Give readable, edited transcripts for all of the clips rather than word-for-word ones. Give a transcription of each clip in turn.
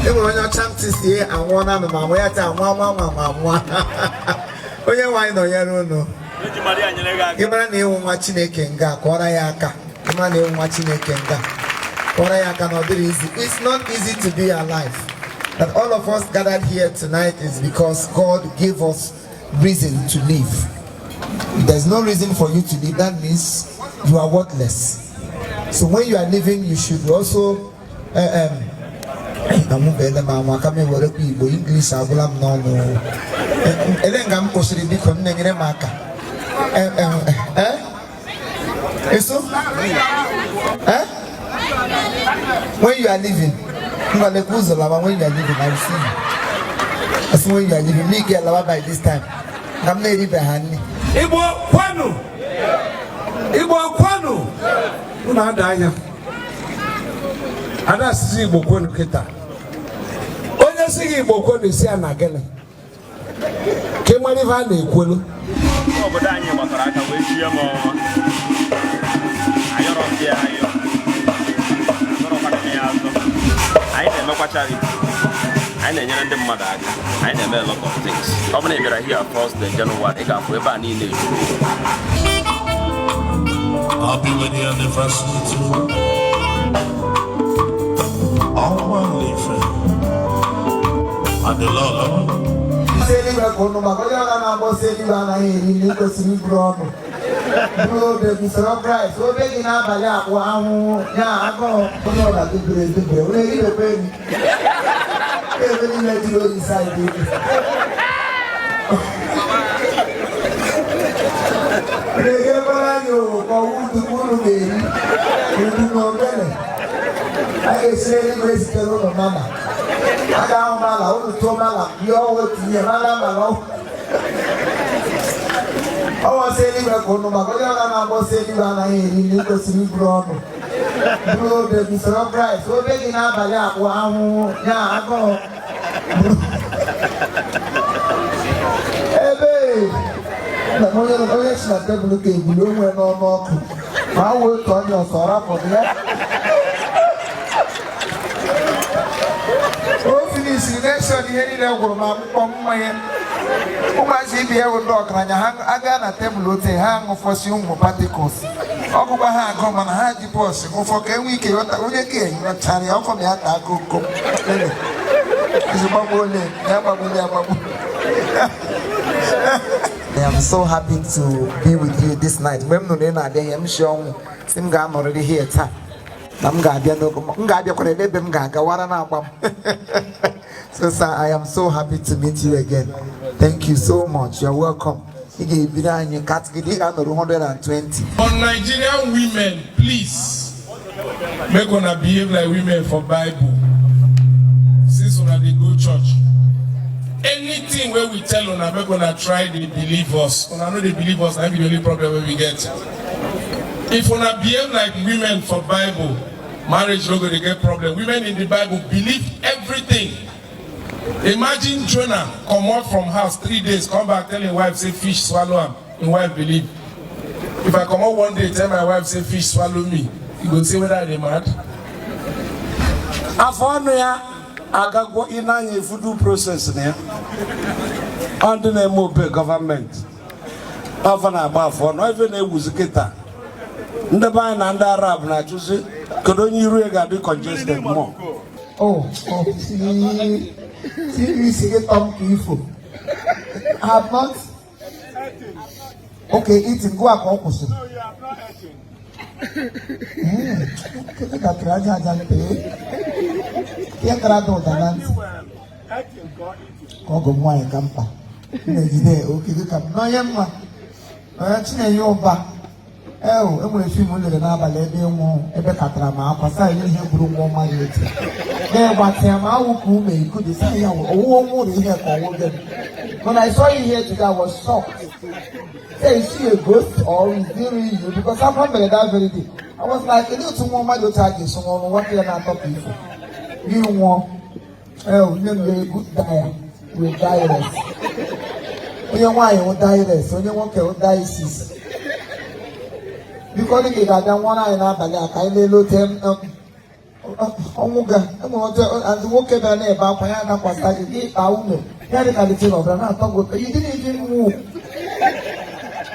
E nwere onye ọcha m tisie anwụọ na anụ ma nwa ya taa nwa nwa nwa nwa nwa. Onye nwe anyị nọnyere unu. Ị mara na ị wụ nwa Chineke nga, kụọrọ ya aka. Ị mara na ị wụ nwa Chineke nga, kụọrọ ya aka. Na ọ dịrị easy. It's not easy to be alive. That all of us gathered here tonight is because God gave us reason to live. If there's no reason for you to live, that means you are worthless. So when you are living, you should also amụbeela m anwa aka m ewerekwa Igbo. English agwụla m n'ọnụ. Ele nga m kwụsịrị? Biko nne, nyere m aka. Eso when you are living, ngwalekwa ụzọ lawa. When you are living, I will see you. Asị when you are living, me get lawa by this time ka m na-eribe ha nri. Igbo kwenu! Igbo kwenu! Unu ada anya ada asịsị Igbo kwenu. Kịta onye si gị Igbo kwenu, si ya na gịnị ka ị mara ife a na-ekwelu? Obodo anyị gbakọrọ aka wee chie m ọnwa. Ayọrọ m ya ayọ, azọrọkwana m ya azọ. Anyị na-emekwa charity, anyị na-enyere ndị mmadụ aka, anyị na-eme a lot of things. Ọ bụrụ na ị bịara here first day January, ị ga-afụ ebe a niile ejuru. Happy wedding anniversary to Ọnwa Ife and the Lord. Ọsọ eluigwe ka ụnụ maka onye ọra na-agba ọsọ eluigwe anaghị eri nri. Kwesịrị iburu ọnụ buru obe gị soro Kraịst. Obe gị n'abalị akpụ ahụhụ ya agụụ. Onye ọra dubere edubere, onye eribekwa enyi ebe niile jụrụ oyi side ebe na-egekwara anyị owo ka ọwụ tupu unu ga-eri udu na ogene. A ga-esi n'eluigwe zitere ụnụ mama. A ga-ahụ mala unu tụọ mala ihe ọwụ tinye mala mala ọwụ. Ọsọ eluigwe ka ụnụ maka onye ọra na-agba ọsọ eluigwe anaghị eri nri. Kwesịrị iburu ọnụ buru obe gị soro Kraịst. Obe gị n'abalị akpụ ahụhụ ya agụụ ebe na onye onye si na tebụl ka ebuli onwe n'ọnụ ọkụ ma a wee otu onye ọsọ rapụrụ ya. O finishiri nation ihe niile gwụrụ ma akwụkwọ mmanya. Ụmụazị ibe ya bụ ndị ọgaranya, ha aga na tebụl ote ha ṅụfọsi ụmụ particles ọgụgba ha agụ, mana ha ji bọọsụ ṅụfọ ka enwe ike ghọta onye ka enyochara ya ọkọ ma ya taa komkom. Lele ezigbo ole ya gbagburu ya gbagbu. I am so happy to be with you this night. Mgbe m nụrụ ị na-abịa ihe, m si ọnwụ si m ga-anọrịrị here taa, na m ga-abịa n'oge m ga-abịakwara ebe m ga-agawara na-agba m. So sir, I am so happy to meet you again. Thank you so much. You're welcome. Ị ga-ebiri anyị katigidi, ị ga-anọrọ 120. On Nigerian women, please, make una behave like women for Bible. Since una dey go church, anything wey we tell una, make una try dey believe us. Una no dey believe us, na be the only problem wey we get. If una behave like women for Bible, marriage no go dey get problem. Women in the Bible believe everything. Imagine Jonah comot from house 3 days, come back, tell him wife say fish swallow am. Him wife believe. If I comot one day, tell my wife say fish swallow me, he go say whether I dey mad. Afọ ọnụ ya agagwo ịnanya efudu process na ya. Ọ ndị na-eme obe gọọmenti ọfọ na-agba afọ ọnụ. Ife na-ewuzi kịta, ndị be anyị na ndị Arab na-achụzi kedu onye iru ya ga-adị congested more. Oh, see, see, see, get tom ifo. I have not. Okay, eating. Go akọ kwụsịrị. Ee, gatụrụ aja aja mpe ihe kara dị ụda na ntị ka ọgọ m nwaanyị ka mkpa m na-ejide oke dịka m n'onye mma onye Chinenye Ụba. Eo, enwere film m lere n'abalị ebe ịnwụ ebe katara m akwa saa ihe ihe gburu nwa ọma ya otu na-egbatị ya ma awụ ka ume ikudu saa ya owuwe nwụrụ ihe ka ọnwụ gị. When I saw you here today, I was shocked. Say, is she a ghost or is it really you? Because after mere that very day, I was like, kedu otu nwa ọma dị otu a ga-esi nwụọ nwoke ya na-atọ ka ifo gị nwụọ? Eo, nne m wee good diet with diet. Onye nwaanyị wụ diet, onye nwoke wụ diocese. Biko, dị ka ị ga-abịa nwụọrọ anyị n'abalị a ka anyị lelee ote ọnwụ ga enwere otu ndị nwoke bịara na-ebe akwa ya adakwasa gị gị kpaa ume ya dị ka dịtị na ọbịara na-atọ gị ụtọ. You didn't even move.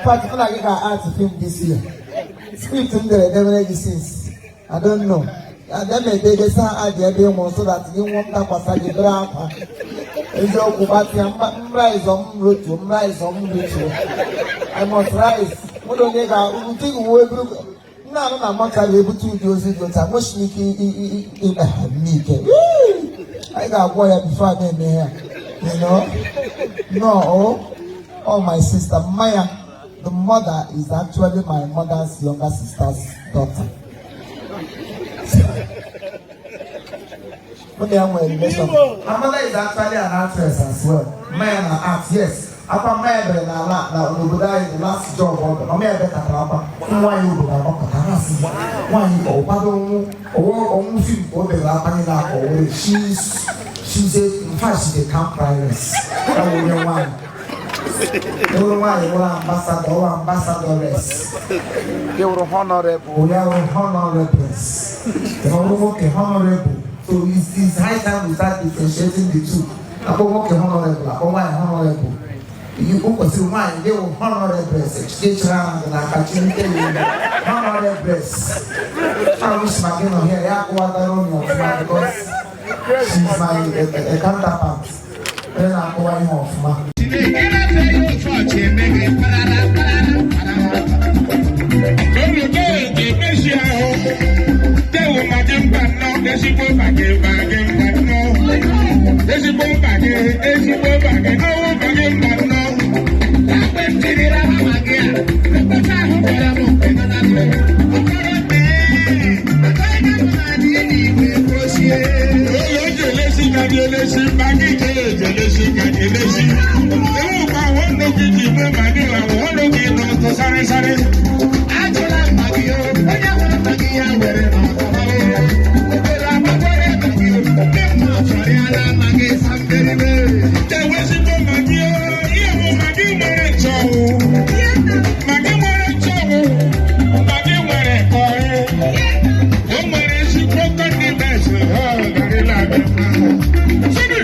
Fact, mụ na gị ga-act film this year. Script m dere edemere gị since I don't know. Ada m edede sa adị ebe ị nwụrụ so that gị nwụọ m dakwasa gị bere akwa eziokwu gbatịa mraịzọ m rotuo, mraịzọ m rotuo. I must rise. Mụ na onye ga ụdị uwe eburu nna anụ na mortuary ebute ụdị ozi dị otu a nwesịrị ike ike anyị ga-agwọ ya before a na-eme ya. No, oh, my sister Maya, the mother is actually my mother's younger sister's daughter. Mụ na ya nwere relation. Her mother is actually an actress as well. Maya na act, yes. Akwa Maya bere n'ala na n'obodo anyị, the last job ọ bụ mama ya bekatara akwa nwaanyị obodo agbakọta ha sị nwaanyị ọkwado ọnwụ ọnwụ film ka o bere akwa niile akọ were. She's a, in fact, she's a camp prioress. Ọ bụ onye nwaanyị nwụrụ nwaanyị nwụrụ ambassador or ambassadoress. They were honorable, ya were honorables. Ọrụ nwoke honorable. So it's high time we start differentiating the two. Akpọ nwoke honorable, akpọ nwaanyị honorable. O kwesịrị nwaanyị ndị wụ honorables echara ahụ n'aka Chineke ya honorables. I wish Maggie nọ here ya akọwatara ụnụ ọfụma because she's my a counterpart. Onye na-akọwa ihe ọfụma. Ezigbo mba gị, ezigbo mba gị, ọwụ mba gị mba nnọọ. Mgbe m jirila mama gị a, mkpọcha ahụ gwara m nke nọ na ndụ. Ụkọrọ mee, agaghị m na adị n'igwe gbochie. Oye jelesi ka jelesi, mba gị jelesi ka jelesi. Ewu ka àwọn ológi ti mú màdí àwọn ológi nọ tó sáré sáré. Ajụla mma gị o, onye hụrụ mma gị ya were n'ọkọrọ o. Obere agbagwara mma gị o, ndị mma chọrọ ya na mma gị samberibe. Tewezigbo mma gị o, ihe bụ mma gị nwere nchọwụ. Mma gị nwere nchọwụ, mma gị nwere kọrị. O nwere ezigbo condiments, ọ garịla gị mma. Sidi!